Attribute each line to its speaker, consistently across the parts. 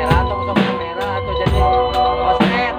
Speaker 1: Kamera atau kosong kamera atau jadi osnet.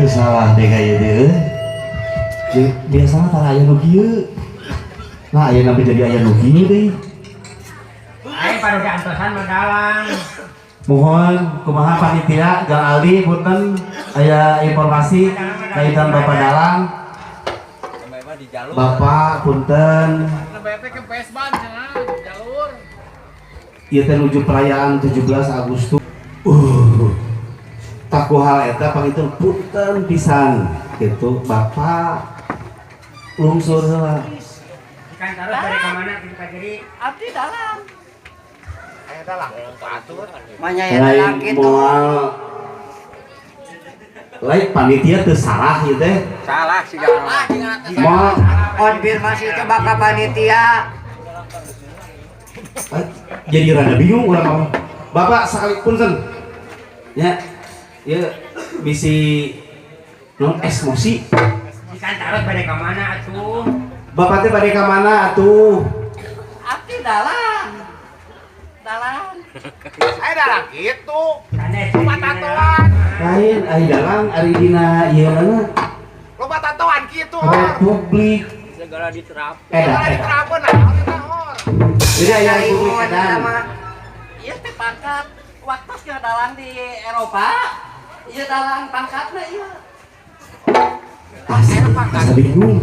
Speaker 2: Salah deh kayak deh. Biasanya tara aya nu kieu. Nah, aya sampai jadi aya nu kieu deh.
Speaker 3: Aing pada diantosan mah dalang.
Speaker 2: Mohon kumaha panitia Gang Aldi punten aya informasi kaitan Bapak Dalang. Bapak punten. Ieu teh nuju perayaan 17 Agustus. Taku hal eta pangitu punten pisan gitu Bapak lungsur heula.
Speaker 3: Ikan tarus dari ka mana kitu ka jadi?
Speaker 1: Abdi dalang.
Speaker 4: Aya dalang. Batur.
Speaker 5: Manya ya dalang kitu.
Speaker 2: Lain panitia teu salah ieu teh.
Speaker 4: Salah sih dalang.
Speaker 2: Moal
Speaker 5: konfirmasi coba ka panitia.
Speaker 2: Jadi rada bingung urang mah. Bapak sekali punten. Ya. Ya bisi non emosi.
Speaker 3: Ikan tarus bade ka mana atuh?
Speaker 2: Bapak teh bade ka mana atuh?
Speaker 1: Abdi dalang. Dalang.
Speaker 4: Aya dalang kitu. Loba tatoan.
Speaker 2: Lain ari dalang ari dina ieu mana?
Speaker 4: Loba tatoan kitu.
Speaker 2: Republik.
Speaker 1: Segala diterapkeun.
Speaker 4: Segala diterapkeun naon eta hor.
Speaker 2: Jadi aya republik edan.
Speaker 1: Ieu teh pangkat waktu sia dalang di Eropa. Iya dalang pangkatna ieu.
Speaker 2: Asa bingung.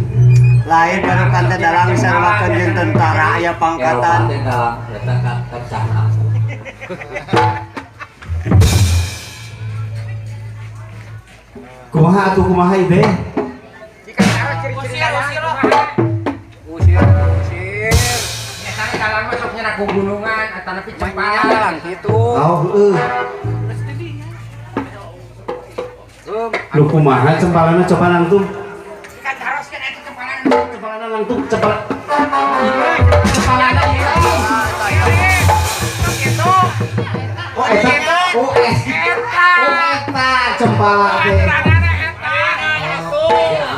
Speaker 5: Lain baru kan teh dalang sarwakeun jeung tentara aya pangkatan.
Speaker 1: Eropa teh dalang eta kancana.
Speaker 2: Kumaha atuh kumaha ieu teh?
Speaker 4: Jika cara ciri-ciri dalang kumaha? Usir, usir.
Speaker 3: Biasanya dalang mah sok nyerak gunungan atanapi cempalan.
Speaker 4: Dalang kitu.
Speaker 2: Oh, heueuh. Lu kumaha cempalanna coba nangtung.
Speaker 3: Ikan tarus kan eta cempalan
Speaker 2: Itu cepet. Kepalana ieu.
Speaker 4: Gitu.
Speaker 2: Oh, eta. Oh, eh.
Speaker 4: Eta.
Speaker 2: Oh, eta cempala teh.
Speaker 4: Aturanana eta.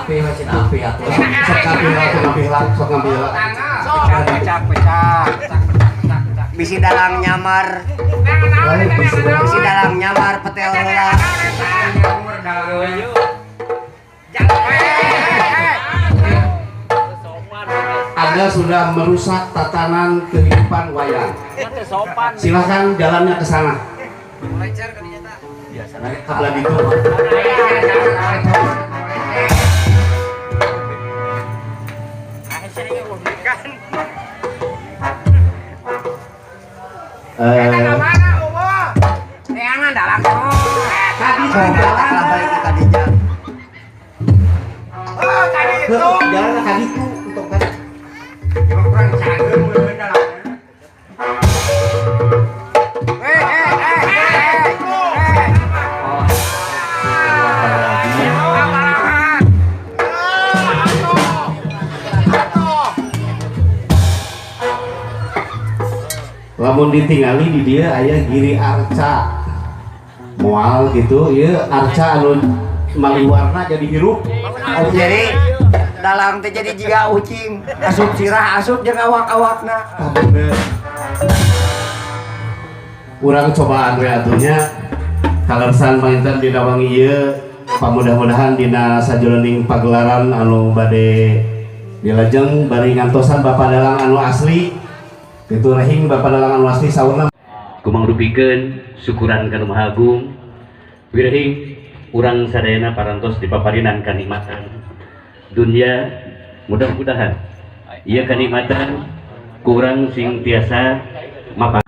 Speaker 2: Api masih api atuh. Sok ngambil lah, ngambil lah, sok ngambil lah.
Speaker 3: Pecah, pecah, pecah.
Speaker 5: Bisi dalang nyamar,
Speaker 2: Lain bisi dalang.
Speaker 5: bisi dalang nyamar petel heula.
Speaker 3: Nyamur dalang.
Speaker 2: Anda sudah merusak tatanan kehidupan wayang. Silahkan jalannya ke sana. Kabelah ditu. Eh,
Speaker 4: Mana eueuh?
Speaker 3: Neangan dalang.
Speaker 2: tadi
Speaker 5: Sok
Speaker 2: jalan
Speaker 5: lah balik ka dinya.
Speaker 4: Oh, tadi itu.
Speaker 2: Jalan ka ditu untuk tadi.
Speaker 3: Kurang cageun meureun dalang. Eh, eh, eh, eh, eh.
Speaker 4: Aparahan. Atuh. Atuh.
Speaker 2: Lamun ditingali di dia aya Giri Arca. Moal gitu, ieu arca anu maliwarna jadi hirup.
Speaker 5: Jadi dalang teh jadi jiga ucing, asup sirah asup jeung awak-awakna.
Speaker 2: Ah, bener. Urang cobaan we atunya kalersan panginten dina wangi ieu, pamudah-mudahan dina sajroning pagelaran anu bade dilajeng bari ngantosan Bapak Dalang anu asli itu rehing Bapak Dalang anu asli saurna.
Speaker 6: Kumangrupikeun syukuran ka Nu Maha Agung, wirehing urang sadayana parantos dipaparinan kanikmatan dunia. Mudah-mudahan ieu kanikmatan kurang sing tiasa mapa.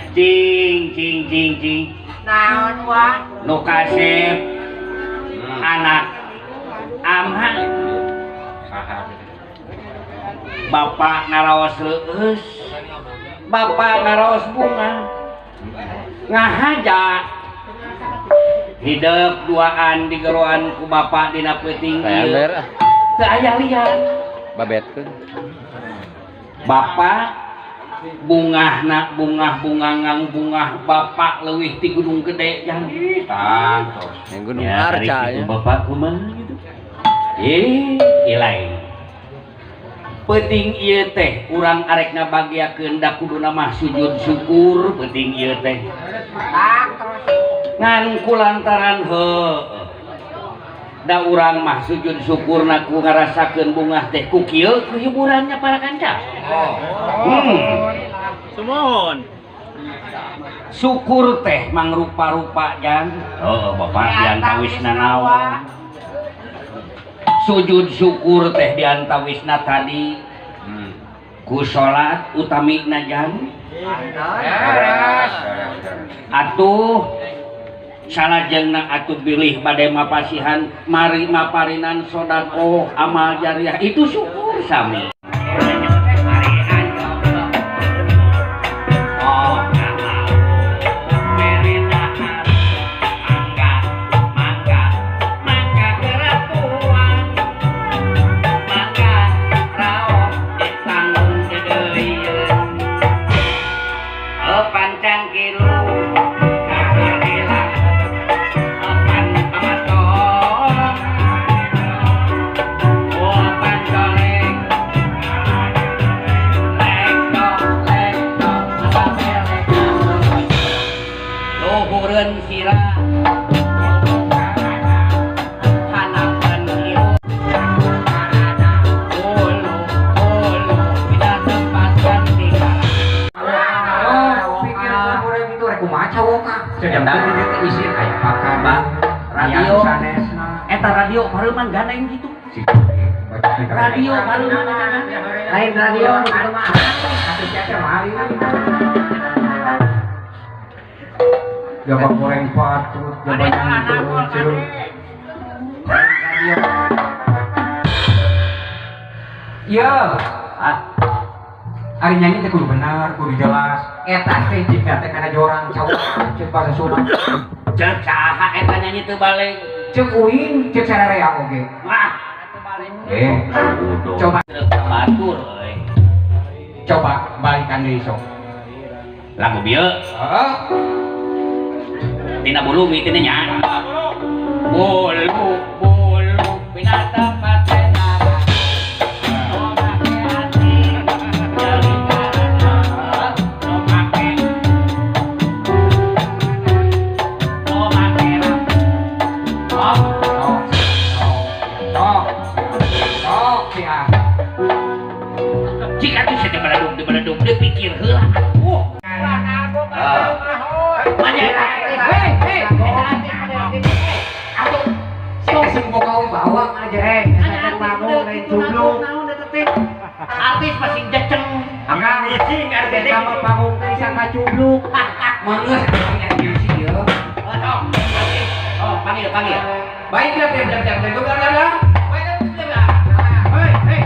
Speaker 6: Cing cing cing cing.
Speaker 3: Naon wa?
Speaker 6: Nu kasep anak amha. Bapak ngaraos leueus. Bapak ngaraos bunga. Ngahaja. Hidep duaan digeroan ku bapak dina peuting ieu. Teu aya lian.
Speaker 3: Babetkeun.
Speaker 6: Bapak bungahna bungah-bunga ngang bungah bapak leuwih ti Gunung Gede jang.
Speaker 3: Tangtos. Yang Gunung Arca ya.
Speaker 6: Bapak kumaha gitu. Ilai. Peuting ieu teh urang arek ngabagiakeun da kuduna mah sujud syukur peuting ieu teh. Ngan kulantaran heuh. Da urang mah sujud syukurna ku ngarasakeun bungah teh ku kieu ku hiburannya para kanca.
Speaker 4: Sumuhun.
Speaker 6: Syukur teh mangrupa-rupa jang. Heuh bapak diantawisna naon. Sujud syukur teh diantawisna tadi. Ku salat utamina jang. Atuh salajengna atuh bilih bade mapasihan mari maparinan sedekah amal jariah itu syukur sami. Radio eta radio pareuman gandeng gitu. Radio pareuman eta gandeng.
Speaker 5: Lain radio
Speaker 3: jaba goreng patut, jaba nyantun. Iya. Ari nyanyi teh kudu bener, kudu jelas. Eta teh jika teh kana jorang cawak ceuk bahasa Sunda.
Speaker 6: Ceuk saha eta nyanyi teu balik?
Speaker 3: Ceuk uing, ceuk sararea oge.
Speaker 6: Wah, teu balik.
Speaker 3: Coba
Speaker 6: batur euy.
Speaker 3: Coba balikan deui sok.
Speaker 6: Lagu bieu.
Speaker 3: Heeh.
Speaker 6: Tina bulu mi tina nya. Bulu bulu binatang patena. Jika tuh saya beleduk dia pikir heula. Artis masih jeceng.
Speaker 5: Angga ngicing artis sama panggung teh sangka cubluk.
Speaker 3: Mangeus artis ieu.
Speaker 6: Oh, panggil, panggil.
Speaker 3: Baiklah, bla. Hei, hei.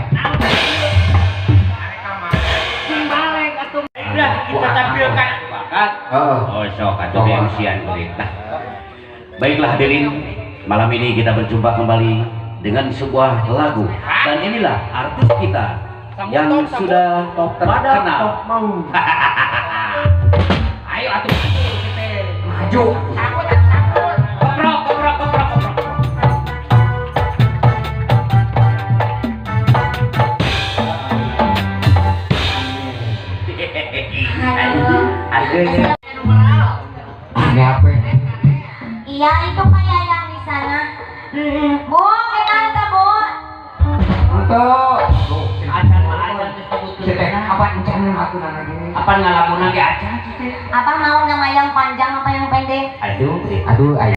Speaker 6: Udah kita tampilkan bakat. Oh, sok atuh MC-an berita. Baiklah hadirin, malam ini kita berjumpa kembali dengan sebuah lagu dan inilah artis kita yang sudah terkenal. Ayo atuh
Speaker 3: maju.
Speaker 6: Sambut, sambut. Koprok, koprok, koprok, koprok.
Speaker 7: Iya, itu kayak yang di sana. Bu, kenapa Bu?
Speaker 3: Untuk
Speaker 6: acan mah acan disebutkeun.
Speaker 3: Apa encan aku nanya.
Speaker 6: Apa ngalamun ge acan?
Speaker 7: Apa mau nama yang panjang apa yang pendek?
Speaker 6: Aduh,
Speaker 3: aduh, ayo.